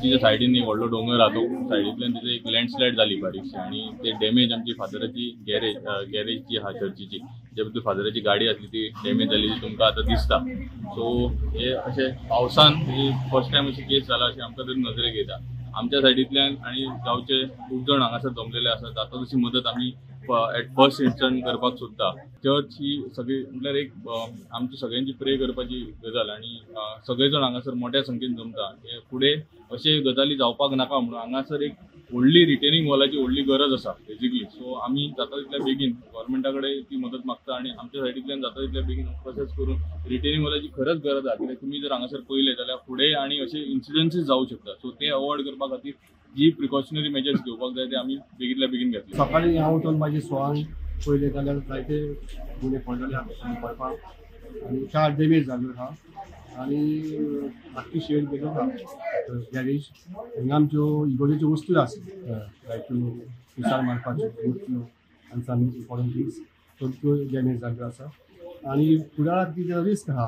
तिच्या सायडीन एक व्हडलो दोंगर आहा, तो सायडींतल्यान तिथे एक लँडस्लायड जाली बारीकशी आनी ते डॅमेज आमची फादराची गॅरेज जी आहा चर्चीची, जे भितर फादराची गाडी आसली ती डॅमेज जाली, ती तुमकां आतां दिसता. सो हे अशें पावसान ही फर्स्ट टायम अशी केस जाला अशें आमकां तरी नदरेक येता. आमच्या सायडींतल्यान आनी गांवचे खूब जाण हांगासर जमलेले आसात, जाता तशी मदत आमी एट फर्स्ट इन्स्टंट करपाक सोदता. चर्च ही सगळी म्हटल्यार एक आमची सगळ्यांची प्रे करपाची गजाल आनी सगळे जाण हांगासर मोठ्या संख्येन जमता. हे फुडें अशे गजाली जावपाक नाका म्हणून हांगासर एक व्हडली रिटेनिंग वॉलाची व्हडली गरज आसा बेजिकली. सो आमी जाता तितल्या बेगीन गव्हर्मेंटा कडेन ती मदत मागता आनी आमच्या सायडींतल्यान जाता तितल्या बेगीन प्रोसेस करून रिटेनिंग वॉलाची खरंच गरज आसा. कित्याक तुमी जर हांगासर पळयलें जाल्यार फुडें आनी अशे इन्सिडन्सीस जावं शकता. सो ते अवॉयड करपा खातीर जी प्रिकॉशनरी मेजर्स घेवपाक जाय ते आमी बेगींतल्या बेगीन घेतले. सकाळी हांव उठून म्हाजी स्वान पळयलें जाल्यार जायते गुणे पडलेले पडपाक आनी कार डॅमेज जाल्यो आहा आनी धाकटी शेड गेलो आहा गॅरेज. हांगा आमच्यो इगोर्जेच्यो वस्तू आसा लायक पिसार मारपाच्यो मुर्त्यो आनी सम इम्पॉर्टंट थिंग्स, सो त्यो डॅमेज जाल्ल्यो आसा आनी फुडाराक ती रिस्क आहा.